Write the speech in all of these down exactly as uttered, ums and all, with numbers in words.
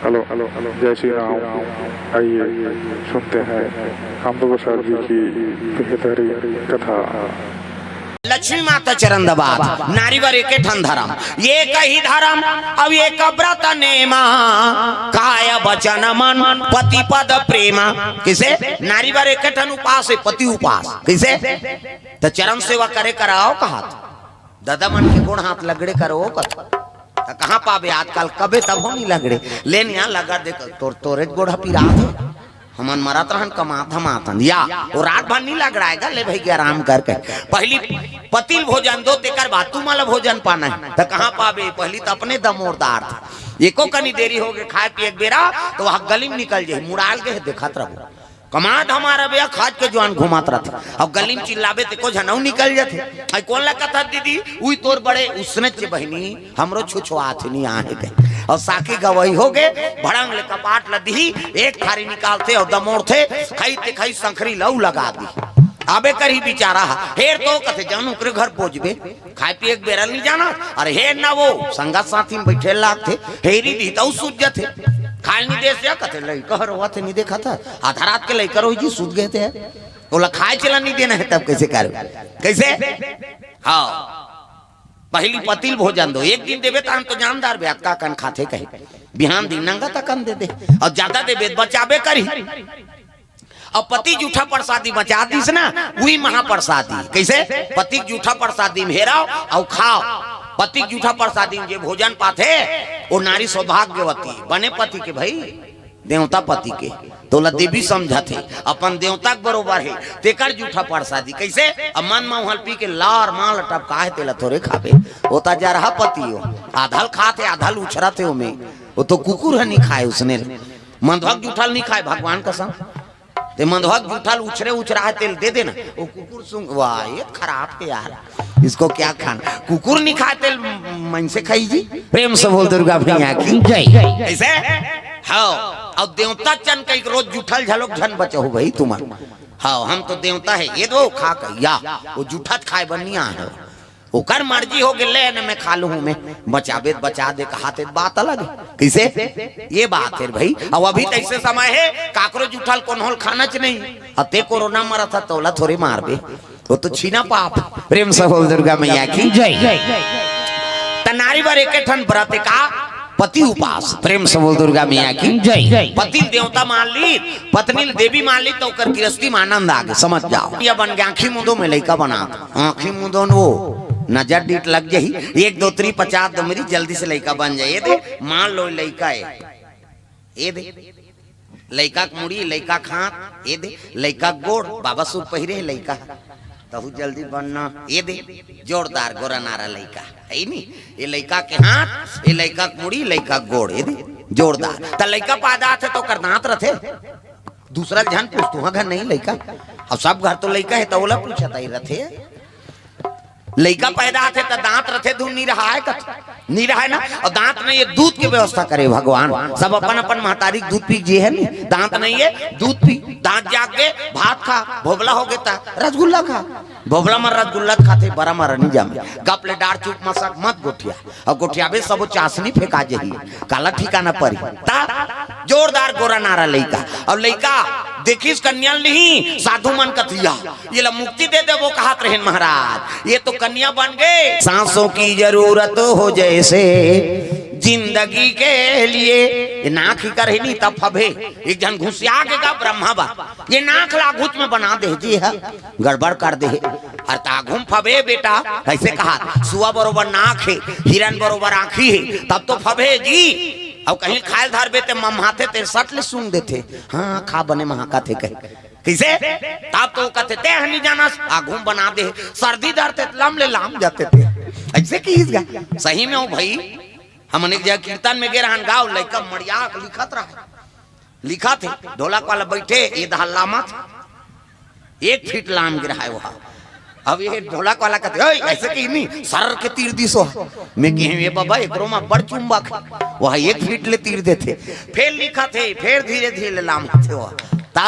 Hello, hello, जय श्री राम। आइए, सुनते हैं हम लोग सर जी की बेहतरीन कथा। लक्ष्मी माता चरण दबात, नारी बर एके ठन धरम, ये कही धरम, अब ये कब्रत नेमा, काय बचन मन पति पद प्रेमा। किसे? नारी बर एके ठन उपास हे, पति उपास। किसे? त चरण सेवा करे कराओ कहत। ददा मन के गोड़ हाथ लगड़े करो कत। त कहाँ पाबे आजकल, कबे तब हो नहीं लगड़े। ले निया लगड़ दे, तोर, तोरे गोड़ ह पिरात हे। हमन मरत रहन, कमात धमात हन। या, वो रात भर नहीं लगड़ाएगा, ले भई आराम करके। पहली पतिल भोजन दो, तेकर बाद तुमन ला भोजन पाना हे। त कहाँ पाबे, पहली त अपने दमोरदार था। एको कनी देरी होगे खाए पिए के बेरा, त वहाँ गली में निकल जाही, मुड़ाल गे हे, देखत रहो। कमात हमारा बे, खाज के जुआन घुमात रथे। अब गली में चिल्लाबे ते को झनऊ निकल जाथे। आई कोन ला कथा दीदी? उई तोर बड़े उसने चे बहिनी, हमरो छुछुआत नहीं आहे के। और साखी गवाही होगे, भड़ंग ले कपाट ल दिही, एक थारी निकालथे और दमोड़थे, खई ते खई संखरी लऊ लगा दी। आबे करही बिचारा हा, हेर तो कथे जान ओकरे घर बोझबे। खाए पिए के बेरा ल नहीं जाना। अरे हे ना वो, संगत साथी में बैठे लागथे, हेरी दी तऊ सूत जाथे। खाए नहीं दे से कथे, लइका हर होवत हे, नहीं देखा था। आधा रात के लइका रोही जी सूत गए थे। ओला खाए चला नहीं देना हे, तब कैसे करबे? कैसे? हाँ। पहली पतिल भोजन दो, एक दिन देबे तहन तो जानदार बे, अतका कन खाथे कहे। बिहान दिन नंगा तकन दे दे। और ज्यादा देबे त बचाबे करही। अब पति जूठा प्रसादी बचा दिस ना, वही महाप्रसादी। कैसे? पति के जूठा प्रसादी में हेराओ और खाओ। पति के जूठा प्रसादी में जे भोजन पाथे, वो नारी सौभाग्यवती, बने पति के भाई, देवता पति के। तोला देवी समझत हे, अपन देवता के बरोबर हे, तेकर जूठा प्रसादी। कैसे? अब मन में उहल पी के लार माल टपका हे, तेला थोरे खाबे। वो त जरहा पति हो, आधल खाथे, आधल उछरत हे ओमे। वो तो कुकुर ह नहीं खाए उसने। मंधवा के जूठा ल नहीं खाए, भगवान कसम। ते मंधवा के जूठा ल उछरे उछरा हे, तेल दे देना। वो कुकुर सुंग, वाह, ये खराब हे यार, इसको क्या खाना? कुकुर नहीं खाए, तेल मनसे खाई जी। प्रेम से बोल दुर्गा मैया की जय। ऐसे? हाँ। अब देवता चन कई रोज जूठा ल झलोक झन बचहू भाई तुमन। हाँ, हम तो देवता हे, ये दो खा के या, वो जूठा त खाए बर नहीं आहे। ओकर मर्जी होगे, ले न मैं खा लूँ, मैं बचाबे त बचा दे, कहाथे त बात अलग हे। कैसे? ये बात हे भाई। अब अभी त ऐसे समय हे, काकरो जूठा ल कोनो ल खाना च नहीं। अब ते कोरोना मरत ह, तोला थोरे मारबे, वो तो छीना पाप। प्रेम से बोल दुर्गा मैया की जय। त नारी बर एके ठन व्रत का पति उपास। प्रेम से बोल दुर्गा मैया की जय। पति ल देवता मान ली, पत्नी ल देवी मान ली, त ओकर गृहस्थी में आनंद आगे, समझ जाओ। या बन गया, आँखी मूंदो मैं लइका बना, आँखी मूंदो न वो नजर डीठ लग जाही, एक दो त्री पचास दो मेरी, जल्दी से लइका बन जाए। ये दे, मान लो लइका हे, ये दे, लइका के मुड़ी, लइका के हाथ, ये दे, लइका के गोड़, बाबा सूट पहिरे हे लइका, तहू जल्दी बनना, ये दे, जोरदार गोरा नारा लइका, हे नी? ये लइका के हाथ, ये लइका के मुड़ी, लइका के गोड़, ये दे, जोरदार। त लइका पैदा आथे त ओकर दांत रथे, दूसरा झन पूछ, तुहा घर नहीं लइका? अब सब घर तो लइका हे, त ओला पूछत आई रथे। लइका पैदा आथे त दांत रथे, धुन नहीं रहा है कथे, नहीं रहा है ना। और दांत नहीं, ये दूध की व्यवस्था करे भगवान। सब अपन अपन महतारी के दूध पी जे है नी, दांत नहीं है, दूध पी, दांत जाग के भात खा, भोबला होगे त रसगुल्ला खा। भोबला म रसगुल्ला खाथे, बरा म नहीं जामे। गप ले डार चुप मसक मत गोठिया। अउ गोठियाबे सबो चासनी फेंका जही। काला ठिकाना परी। त जोरदार गोरा नारा लइका। अउ लइका देखिस कन्या लिही, साधु मन कथिया, ये ला मुक्ति दे देबो कहत रहेन महाराज। ये तो कन्या बन गे। सांसों की जरूरत हो जैसे जिंदगी के लिए। ये नाक ही करही नी तब फबे। एक झन घुसिया के गा ब्रह्मा बा। ये नाक ला घुच में बना दे जी है। गड़बड़ कर दे। अरे त आघू म फबे बेटा, कैसे कहा? सुआ बरोबर नाक हे, हिरन बरोबर आँखी हे, तब तो फबे जी। अउ कहीं खाए ल धरबे ते मम्हाथे ते सट ले सूंघ देथे। हाँ, खा बने महा कथे कहे। कैसे? तब तो कथे, ते हनी जानस, आघू म बना दे। सर्दी धरथे त लम ले लाम जाथे ते। ऐसे किहिस गा। सही में हो भाई, हमन एक जगह कीर्तन में गे रहन, गाँव लइका मड़िया के लिखत रहे। लिखत हे, ढोलक वाला बैठे, ये दहा लामत, एक फीट लाम गिरा है वहाँ। अब ये ढोलक वाला कहते, "ओए, ऐसे कहीं नहीं, सर के तीर दिस वहाँ।" मैं कहे, "ये बाबा, एकरो मा बड़ चुंबक है, वहाँ एक फीट ले तीर देथे।" फिर लिखत हे, फिर धीरे धीरे लामत हे वहाँ। ता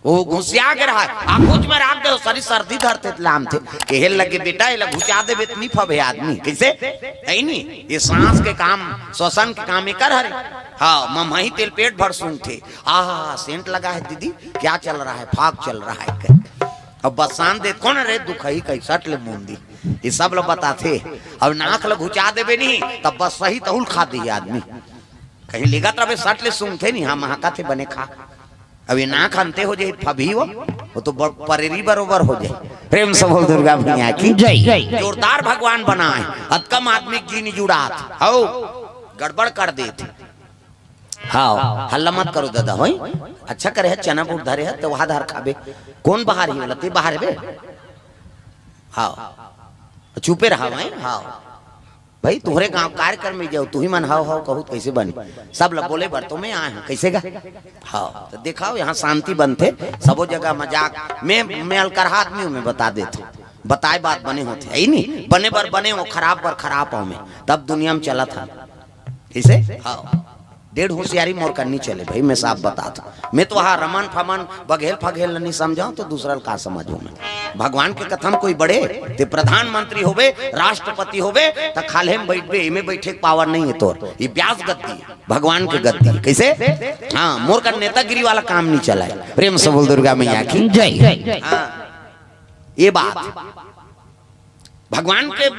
वो घुसिया के रहा, आखुच में राख दे, सारी सर्दी धरथे त लामथे। कहे लगे, "बेटा, एला घुचा देबे त नी फबे आदमी।" कइसे? है नी? ये सांस के काम, श्वसन के काम एकर हरे। हाँ, ममही तेल पेट भर सूंघथे। "आहा, सेंट लगा है दीदी, क्या चल रहा है?" "फाग चल रहा है," कहे। अब बसान दे, "कोन रे दुखही?" कही, सट ले मुंदी। ये सब ल बताथे। अब नाक ल घुचा देबे नी, तब बस सही तहुल खा दे आदमी। कहीं लेगत रबे, सट ले सूंघथे नी, हाँ, महका थे बने खा। अब ये नाक अंते हो जाए, फबही वो, वो तो ब-, परेरी बरोबर हो जाए। प्रेम से बोल दुर्गा मैया की जय। जोरदार भगवान बनाए, अतकम आदमी की नी जुड़ात, हौ, गड़बड़ कर देथे। हाँ, हल्ला मत करो दादा, होई? अच्छा करे है, चना बूट धरे है, तो वहाँ धार खाबे। कोन बाहर ही वाला? ते बाहर बे? हाँ, चुपे रहा भाई। हाँ भाई, तुहरे गांव कार्यक्रम में जाओ, तुही मन हाव हाव कहू त कइसे बनी? सब ल बोले बर तो मैं आए हूँ, कइसे गा? हाँ, त देखाव, यहाँ शांति बनथे, सबो जगह मजाक। मैं, मैं अलकरहा आदमी हूँ, मैं बता देथों, बताए बात बने होथे, है नी? बने बर बने हो, खराब बर खराब हो मैं, तब दुनिया में चलत हन। कइसे? हाँ, डेढ़ होशियारी मोर कर नी चले भाई, मैं साफ बताथों। मैं तो वहाँ रमन फमन, बघेल फघेल ल नी समझाऊँ, तो दूसरा ल का समझूँ मैं? भगवान के कथा म कोई बड़े, ते प्रधानमंत्री होबे, राष्ट्रपति होबे, त खाल्हे म बइठबे, एमे बइठे के पावर नहीं है तोर। ये ब्यास गद्दी है, भगवान के गद्दी है। कइसे? हाँ, मोर कर नेतागिरी वाला काम नी चलाए। प्रेम से बोल दुर्गा मैया की जय। हाँ, ये बात। भगवान के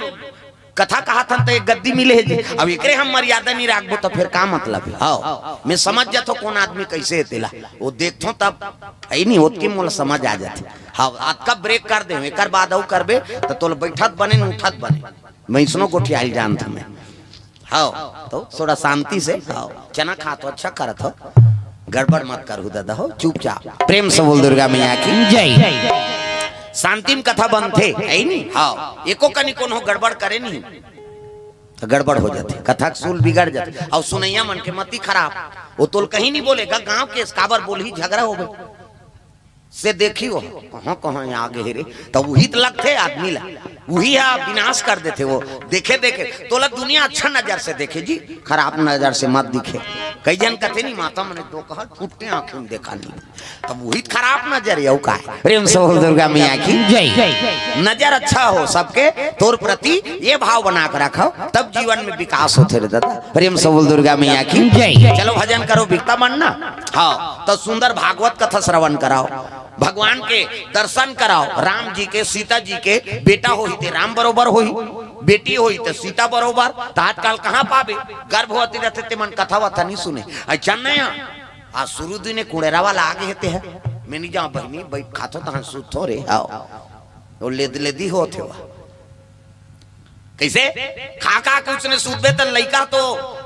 कथा कहत हन त एक गद्दी मिले हे जी। अब एकरे हम मर्यादा नी राखबो त फेर का मतलब हे? हाँ, मैं समझ जाथों कोन आदमी कइसे हे तेला। वो देखथों तब, है नी, ओतकी मोला समझ आ जाथे। हाँ, अतका ब्रेक कर दे, एकर बाद अउ करबे त तोला बइठत बने न उठत बने। मैं इसनो गोठियाइल जानथों मैं। हाँ, तो थोड़ा शांति से, हाँ, चना खाथों, अच्छा करथों, गड़बड़ मत करहू दादा हो, चुपचाप। प्रेम से बोल दुर्गा मैया की जय। शांति म कथा बनथे, है नी? हाँ, एको कनी कोनो गड़बड़ करे नी, त गड़बड़ हो जाथे, कथा के सूल बिगड़ जाथे। अउ सुनइया मन के मति खराब, वो तोल कहीं नी बोले गा, गांव के काबर बोलही, झगड़ा होबे। से देखी वो कहाँ कहाँ आगे हे रे, त उही त लगथे आदमी ला, उही हा विनाश कर देथे वो। देखे देखे तोला दुनिया अच्छा नजर से देखे जी, खराब नजर से मत दिखे। कई झन कथे नी, माता मने तो कहा फुट्टे आँखी म देखा नी, तब उही त खराब नजर हे, अउ का हे? प्रेम से बोल दुर्गा मैया की जय। नजर अच्छा हो सबके तोर प्रति, ये भाव बना के रखव, तब जीवन में विकास होथे रे दादा। प्रेम से बोल दुर्गा मैया की जय। चलो भजन करो, बिकता मन ना। हाँ, त सुंदर भागवत कथा श्रवण कराव, भगवान के दर्शन कराव। राम जी के, सीता जी के बेटा होही ते राम बरोबर होही, बेटी होही ते सीता बरोबर। त आजकल कहाँ पाबे? गर्भवती रथे ते मन कथा वथा नी सुने। अच्छा नया, आज शुरू दिने कुड़ेरा वाला आगे हे ते हे। मैं नी जावँ बहिनी, बइठ खाथों तहन सुतथों रे। हाँ, वो लेद लेदी होत हे वा। कइसे? खा खा के उसने सूतबे त लइका तो,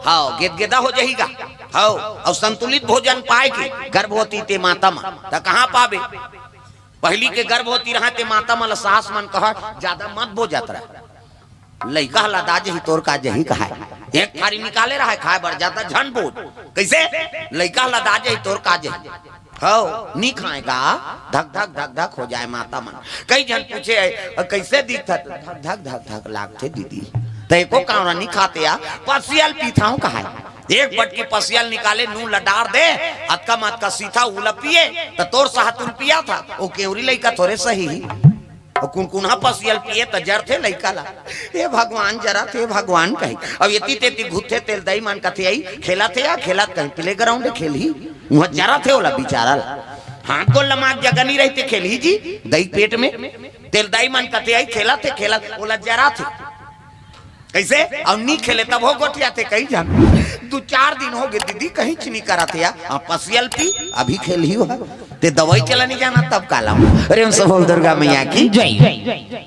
हाँ, गेदगेदा हो जाही गा। हाँ, अउ संतुलित भोजन पाए के गर्भवती ते माता मन, त कहाँ पाबे? पहिली के गर्भवती रहा ते माता मन ल सास मन कहा, "ज्यादा मत बोजत रह, लइका ह लदा जही, तोर का जही," कहाय। एक थारी निकाले रहा खाए बर, "ज्यादा झन बोज।" कइसे? "लइका ह लदा जही, तोर का जही।" हव, नी खाए गा, धक धक धक धक हो जाए माता मन। कई झन पूछे, "कइसे दिखत?" "धक धक धक धक लागथे दीदी।" त एको कांवरा नी खाथे या, पसियल पीथव कहाय। एक बटकी पसियल निकाले, नून ल डार दे, अतका म अतका सीथा उला पिए, त तोर साहतुल पिया था, ओ केवरी लइका थोरे सही ही। अउ कुनकुनहा पसियल पिए त जरथे लइका ला। "हे भगवान, जरत हे भगवान," कही। अब एती तेती घुथे तेल दई मन कथे आई, खेलत हे या खेलत कहीं प्ले ग्राउंड खेलही, उहाँ जरत हे ओला बिचारा ला। हाथ गोल लमाक जगह नी रहिते खेलही जी, दई पेट में। तेल दई मन कथे आई, खेलत हे, खेलत, ओला जरत हे। कइसे? अउ नी खेले तब हो गोठियाथे कई झन। दू चार दिन हो गे दीदी, कहीं च नी करत हे या। हाँ, पसियल पी, अभी खेलही हो। ते दवाई चला नी जाना तब काला। प्रेम से बोल दुर्गा मैया की जय।